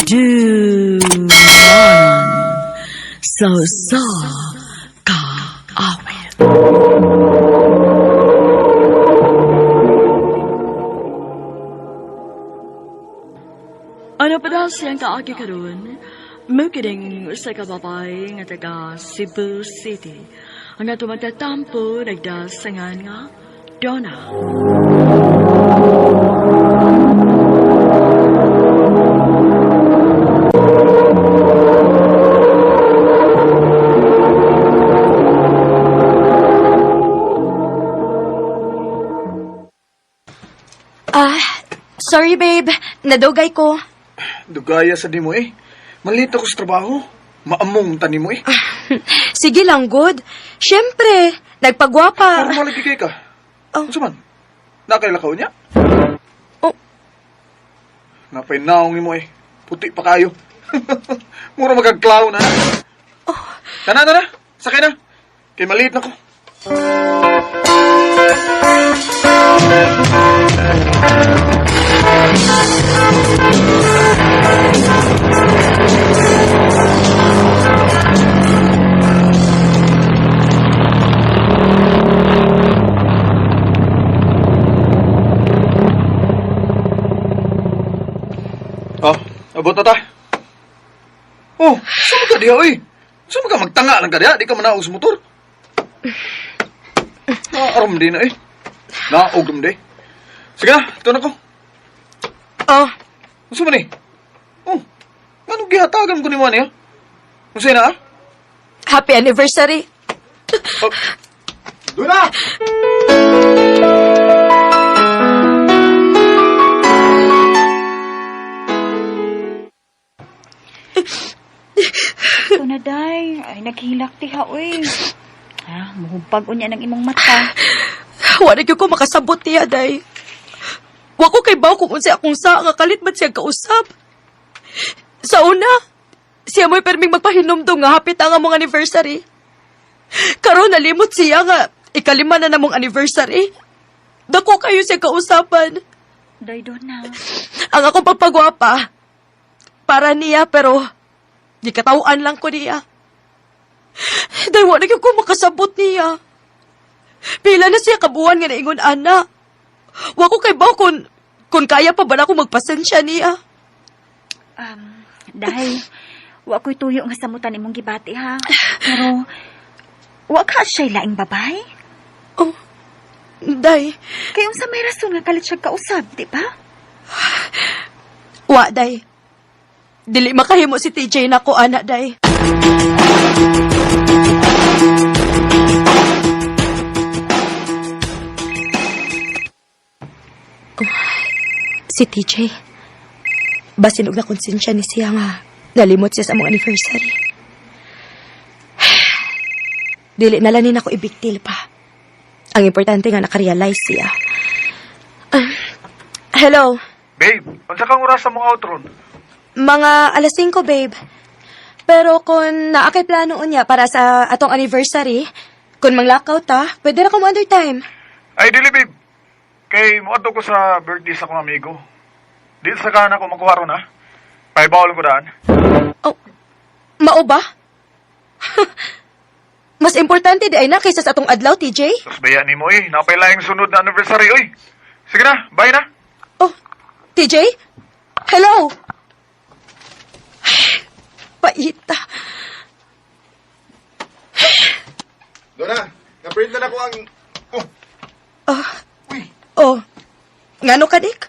Dulanan sa usa ka awit. Ano pa daw siyang kaagi karon? Mukining usa ka babae nga taga Cebu City. Ang ato magtatampo nagdasangan nga Donna. Ah, sorry babe. Nadugay ko. Dugaya sa di mo eh. Malit ako sa trabaho. Maamong tani mo eh. Sige lang, good. Siyempre, nagpagwapa. Parang malagi kay ka. Oh. Unsa man? Nakailakaw niya? Oh. Napay naong mo eh. Puti pa kayo. Mura magag-clown ha. Oh. Tana, tana. Sakay na. Kay maliit na ko. Oh, abot na ta. Oh, saan ka diha, oy? Saan ka magtanga lang ka diha? Di ka manaog sa motor. Naaram din na eh. Naog di. Sige na, ito na ko. Oh, Unsa man eh? Oh, anong gihatagan ko ni mo niya? Unsa na ah? Happy anniversary. Oh. Doon na! Ito na, day. Ay, naghilak ti ha, uy. Ha, muhubag unya ng imong mata. Wala gyud ko makasabot niya, day. Wa ko kay baw kung unsay akong sa nga kalit man siya kausap. Sa una, siya mo'y perming magpahinumdum nga hapit ang among anniversary. Karon nalimot siya nga ikalima na namong anniversary. Dako kayo siya kausapan. Day, Donna. Ang akong pagpagwapa, para niya pero gikatawan lang ko niya. Dahil wala ko makasabot niya. Pila na siya kabuan nga naingon ana. Wa ko kay baw kung kaya pa ba na ako magpasensya niya. Day, wa ko'y tuyo nga samutan imong gibati, ha? Pero, wa ka siya'y laing babay? Oh, day, Kay unsa may rason nga kalit siya kausap, di ba? wa day. Dili makahimo si TJ nako ana day. Oh, si TJ. Basin og nakonsensya ni siya nga nalimot siya sa among anniversary. Dili na lang ni nako i-big deal pa. Ang importante nga nakarealize siya. Ah, hello. Babe, unsa kang oras sa mong outron? Mga alas 5, babe. Pero kung naa kay plano unya para sa atong anniversary, kung manglakaw ta, pwede ra ko mo undertime. Ay, dili babe. Kay moadto ko sa birthday sa akong amigo. Di sa kana ko makuha ron ha. Paibawal ko daan. Oh, mao ba? Mas importante di ay na kaysa sa atong adlaw, TJ. Tapos bayan ni mo eh. Napailayang sunod na anniversary oy. Sige na, bye na. Oh, TJ? Hello? Paita. Dona, na-print na ko ang... Oh, Oh, uy. oh. Ngano ka, Dick?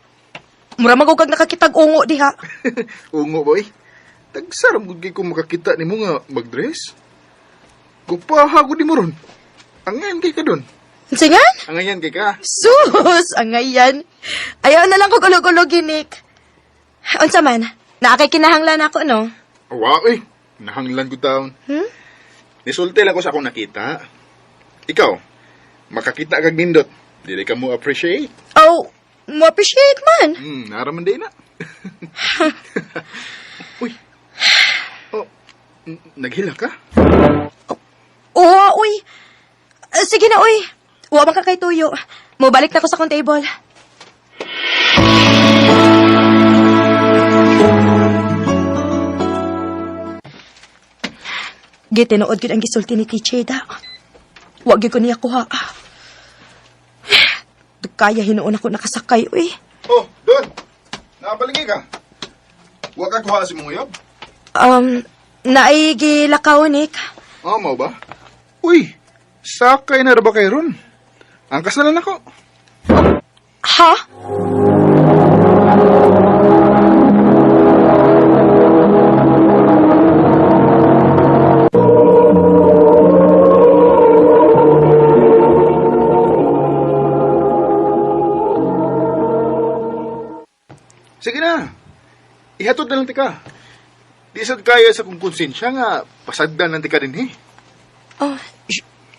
Mura magugag nakakitag ungo diha. Ungo boy. Tagsaram gud kay ko makakita nimo nga magdress. Gupaha gud nimo ron. Angayan kay ka dun. Singan? Angayan kay ka. Sus! Angayan. Ayaw na lang ko gulog-gulog, Nick. Unsa man, naa kay kinahanglan ako, no? Awa oy. Nahanglan gud taon. Hmm? Nisulti lang ko sa akong nakita. Ikaw, makakita kag nindot. Dili ka mo appreciate. Oh, mo appreciate man. Nara man di na. Uy. Oh, naghila ka? Oo, uy. Sige na, uy. Wa man ka kay tuyo. Mobalik na ko sa akong table. Gitinuod gyud ang gisulti ni TJ da. Wa gyud ko niya kuha. Kaya hinuon ako nakasakay, uy. Oh, Don! Nakapalingi ka. Wa ka kuha si mong uyab? Naay gilakaw, Nick. Oh, mao ba? Uy, sakay na ra ba kay ron? Angkas na lang ako. Ha? Sige na. Ihatod na lang tika. Di sad kaya sa kong konsensya nga pasagdan lang tika din eh. Oh,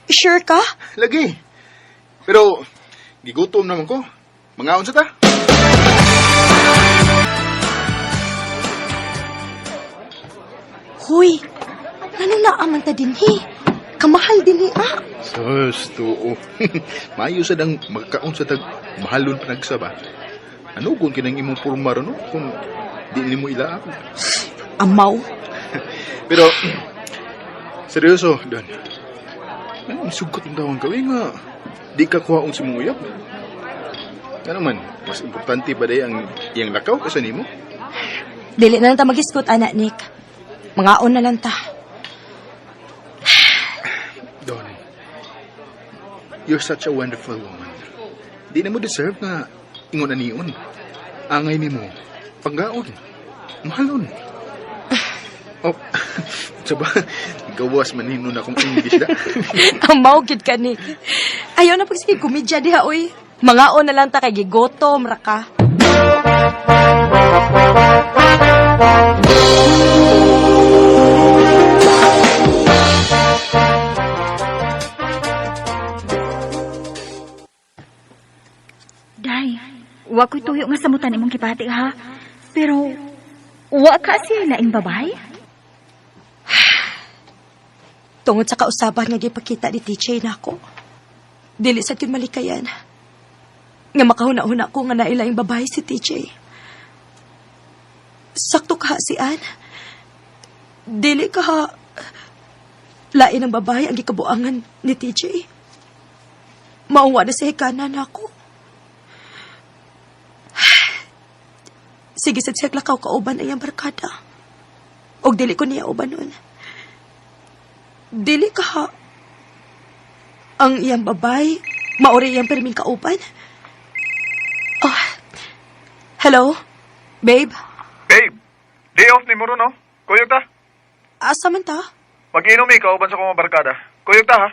sure ka? Lagi. Pero gigutom naman ko. Mangaon sa ta. Huy, nanong naaman ta din hi? Kamahal din hi, ah. Sus, tuo. Maayo sad ang magkaon sa tag mahalon pa nagsaba. Ano kung kinang imong porma ron, no? Kung di nimo ila ako. Amaw. Pero seryoso, Don. Anong sugot ang tawang gawin nga? Di ka kuhaon si mong uyab. Ano man, mas importante ba day ang iyang lakaw kaysa nimo? Dili na lang ta magisgot, anak Nick. Mangaon na lang ta. Don, you're such a wonderful woman. Di na mo deserve nga ingon anion. Angay nimo, panggaon, mahalon. Oh, sa ba, gawas man nino na akong English da. Amaw gid ka, Nick. Ayaw na pagsige komedya diha, oy. Mangaon na lang ta kay gigotom ra ka. Day, wa ko'y tuyo nga samutan imong gibati ha. Pero wa ka siya laing babay? Tungod sa kausaban nga gipakita ni TJ nako. Dili sad gyud malikayan. Nga makahuna-huna ko nga nailaing babae si TJ. Sakto ka si Ann. Dili ka ha. Lain ang babae ang gikabuangan ni TJ. Mauwa na sa hikanan nako. Sige sad siya lakaw kauban ang iyang barkada. Og dili ko niya uban nun. Dili ka ha. Ang iyang babay, maori iyang pirming kauban. Oh. Hello? Babe? Babe, day off ni mo ron, no? Kuyog ta. Asa man ta? Mag-inom ikaw uban sa kong barkada. Kuyog ta, ha?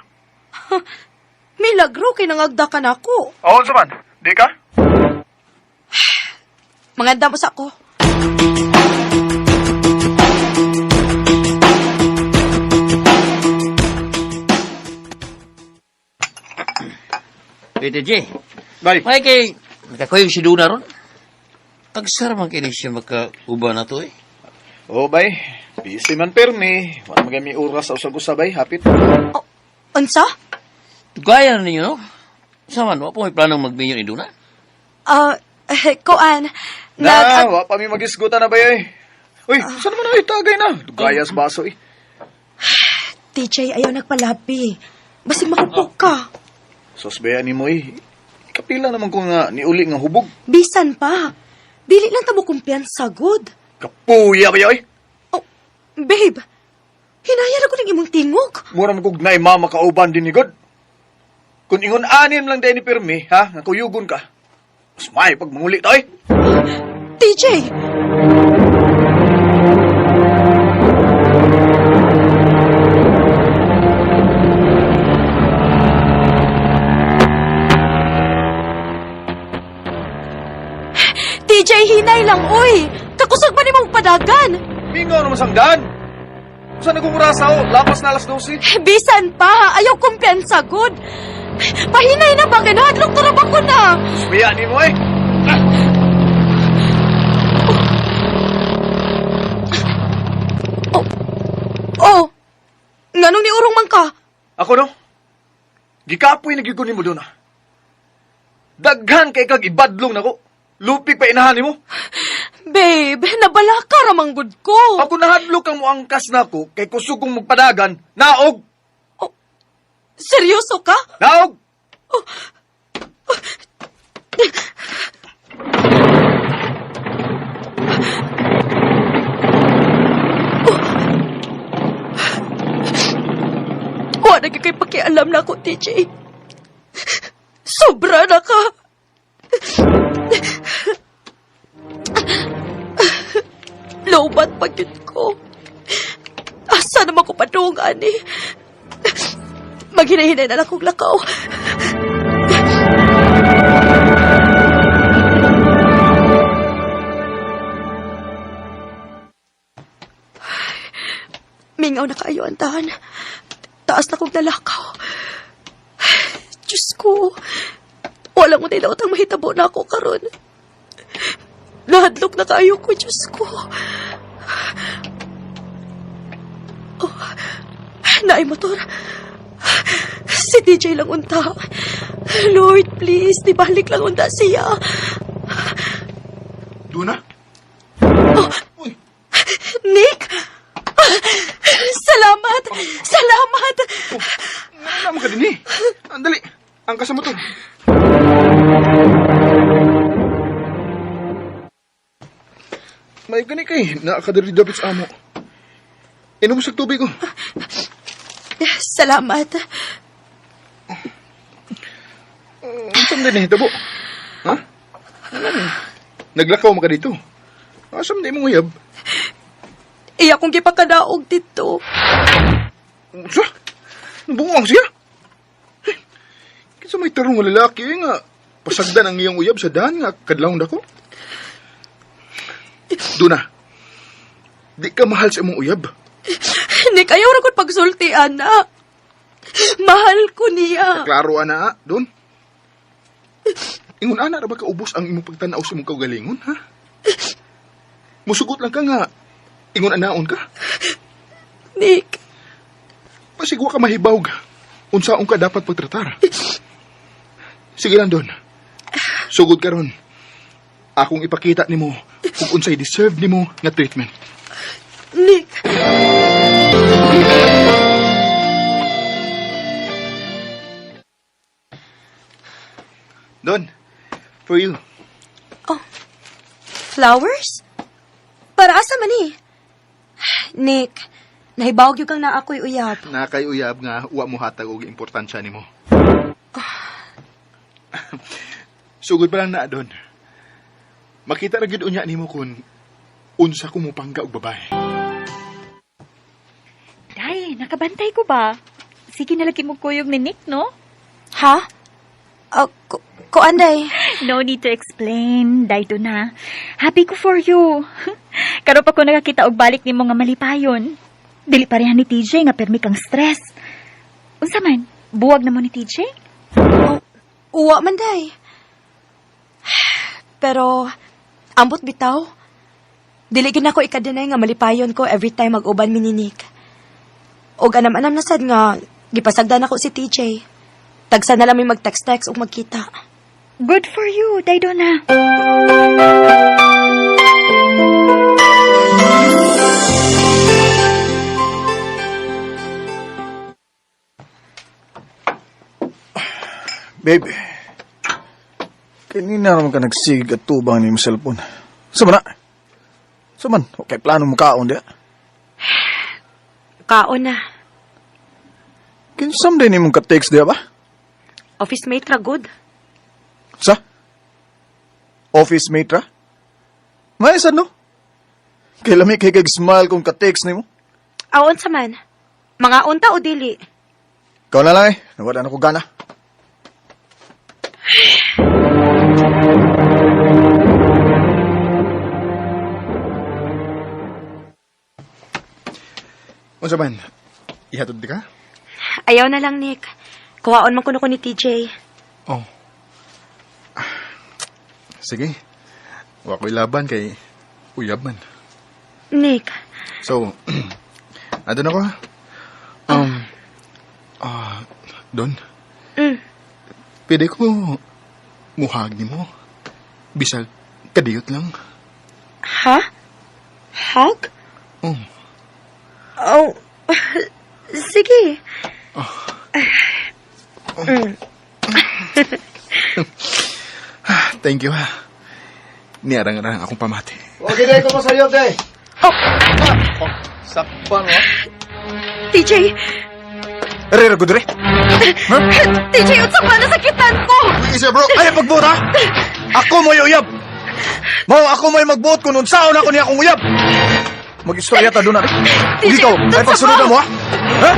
Milagro kay nangagda ka na ako. Oo, unsa man. Di ka? Manganda mo sa ako. Peter J. Bye. May kay, nakakuyo si Duna ron. Tagsara man kini siya magkauba na to eh. Oh, bay. Busy man permi. Wala magay oras sa usag-usa, bay. Hapit. Oh, unsa? Gaya na ninyo, no? Sa man, wa po may planong magminyo ni Duna. Ah, eh, kuan. Na, Nag wa pa mi magisgutan na, bay. Ay. Uy, saan naman ay tagay na? Gayas baso, eh. TJ ayaw nagpalabi. Basig makupok ka. Sos, bay, ani mo, eh. Kapila naman ko nga niuli nga hubog. Bisan pa. Dili lang ta mo kumpiyansa, good. Kapuya, bay, ay. Oh, babe. Hinayar ako ng imong tingog. Mura man kog naay mama kauban din ni God. Kung ingon anim lang day ni pirmi, ha? Nga kuyugon ka. Mas may pag manguli ta, eh. TJ! TJ, hinay lang, uy! Kakusog ba ni mong padagan? Mingaw naman sangdan. Saan nagungurasa, oh? Lapas na alas 12. Bisan pa, ayaw kumpiyansa, good. Pahinay na ba? Kinahadlok to na ba ko na? Sumiya ni mo, eh. Oh, nganong niurong man ka? Ako no? Gikapoy na gyud ko nimo doon ah. Daghan kay kag ibadlong nako. Lupig pa inahan nimo. Babe, nabalaka ramang gud ko. Ako nahadlok kang muangkas nako kay kusog kong magpadagan. Naog! Seryoso ka? Naog! Wala na kay pakialam na ako, TJ. Sobra na ka. Lobat pagkit ko. Asa naman ko padung, ani? Maghinahinay na lang akong lakaw. Mingaw na kaayo ang tahan. Taas na kong nalakaw. Diyos ko. Walang mo nila utang mahitabo na ako karon. Nahadlok na kaayo ko, Diyos ko. Oh, naay motor. Si DJ lang unta. Lord, please, di balik lang unta siya. Duna? Uy, Nick! Salamat! Salamat! naman ka din eh. Andali, ang sa motor. May gani kay, nakakadiri dapat sa amo. Inom sa tubig oh. Salamat. Unsa man din hitabo? Ha? Ano ni? Naglakaw man ka dito. Asa man di mong uyab? Iya kong gipakadaog dito. Unsa? Bunguang siya? Eh, kinsa may tarong nga lalaki eh, nga pasagdan ang iyang uyab sa daan nga kadlawon dako? Duna. Di ka mahal sa imong uyab. Nick, ayaw ra kong pagsulti, ana. Mahal ko niya. Klaro ana, don. Ingon ana ra ba kaubos ang imong pagtan-aw sa imong kaugalingon, ha? Musugot lang ka nga ingon anaon ka. Nick, Pasigwa ka mahibawg. Unsaon ka dapat pagtratar. Sige lang, Don. Sugod ka ron. Akong ipakita nimo kung unsay deserve nimo nga treatment. Nick. Don, for you. Flowers? Para asa man eh? Nick, nahibawag yung kang na ako'y uyab. Nakay uyab nga wa mo hatag og importansya nimo. Sugod pa lang na, Don. Makita ra gyud unya nimo kun unsa ko mopangga og babae. Day, nakabantay ko ba? Sige na lagi mo kuyog ni Nick, no? Ha? Ko anday. No need to explain. Day to na. Happy ko for you. Karon pa ko nakakita og balik nimo nga malipayon. Dili pareha ni TJ nga permi kang stress. Unsa man? Buwag na mo ni TJ? Uwa man day. Pero, ambot bitaw. Dili gid nako ikadenay nga malipayon ko every time mag-uban mi ni Nick. Og anam-anam na sad nga gipasagdan ako si TJ. Tagsa na lang mi mag-text-text ug magkita. Good for you, Daidona. Babe, kanina naman ka nagsig at tubang ni imong cellphone. Sa man na? Sa man? Okay, plano mo kaon diya. Kaon na. Kinsam din imong ka-text diya ba? Office mate ra good. Sa? Office mate ra? May sad no? Kay lami kay kag smile kung ka-text nimo. Aon sa man. Mga unta o dili. Ikaw na lang eh. Nawala na ko gana. Unsa man? Ihatod di ka? Ayaw na lang, Nick. Kuhaon man kuno ko ni TJ. Oh. Ah, Sige. Wa ko'y laban kay uyab man. Nick, So, andun ako. Ha? Ah, Don. Pwede ko muhag nimo. Bisag kadiyot lang. Ha? Hug? Oh. Oh, sige. Thank you, ha. Niarang-arang akong pamati. Okay, day, ko sa'yo, day. Oh, Oh, sakpan, oh. TJ! Rere, gudre. TJ, unsa pa nasakitan ko? Isa, bro. Ay, pagbuot, ha? Ako mo'y uyab. Mao, ako mo'y magbuot kung unsaon ako niya akong uyab. Mag-istorya ta doon na. TJ, Ikaw, ay unsa pagsunod ba? mo, ha? Ha?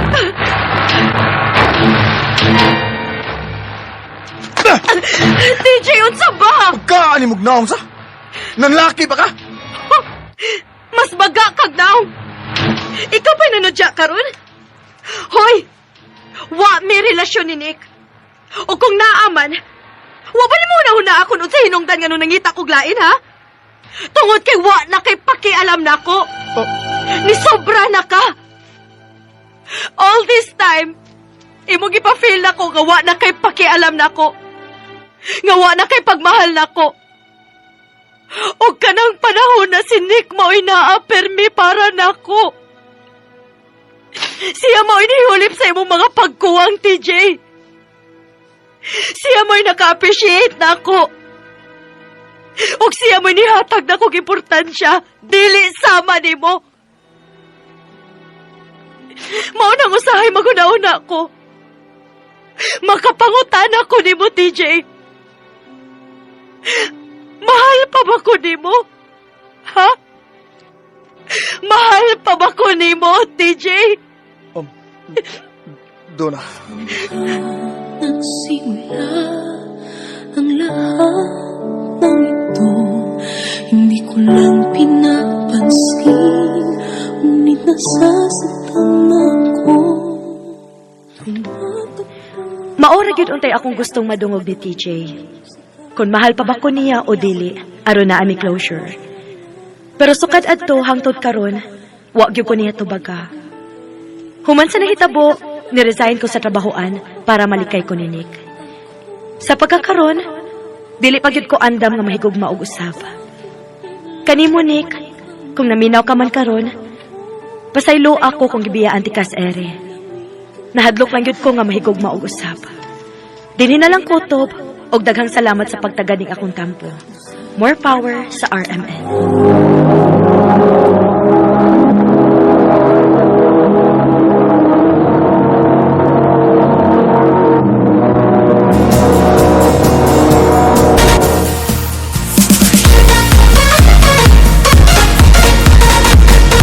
TJ, unsa ba? Pagkaan ni Mugnaong sa? Nanlaki ba ka? Mas baga kag naong. Ikaw pa'y nanudya karon? Hoy! Wa may relasyon ni Nick. O kung naaman, wa ba nimo una ako nun sa hinungdan nga nung nangita kog lain, ha? Tungod kay wa na kay pakialam nako. Oh. Ni sobra na ka. All this time, imo gipa-feel nako nga wa na kay pakialam nako. Nga wa na kay pagmahal nako. O kanang panahon na si Nick mao'y naa permi para nako. Siya mao'y nihulip sa imong mga pagkuwang, TJ. Siya mao'y naka-appreciate nako. Og siya mo'y nihatag na kong importansya, dili sama nimo. Mao nang usahay maguna-una ko. Makapangutan ako nimo, TJ. Mahal pa ba ko nimo? Ha? Mahal pa ba ko nimo, TJ? Dona. Nagsimula ang lahat ng ito. Hindi ko lang pinapansin, ngunit nasasaktan ako. Maora gyud untay akong gustong madungog ni TJ. Kung mahal pa ba ko niya o dili, aron na ami closure. Pero sukad adto hangtod karon, wa gyud ko niya tubaga. Human sa nahitabo, niresign ko sa trabahoan para malikay ko ni Nick. Sa pagkakaron, dili pa gyud ko andam nga mahigugma og usab. Kanimo Nick, kung naminaw ka man karon, pasaylo ako kung gibiyaan ti kas ere. Nahadlok lang gyud ko nga mahigugma og usab. Dinhi na lang kutob og daghang salamat sa pagtagad ning akong tampo. More power sa RMN.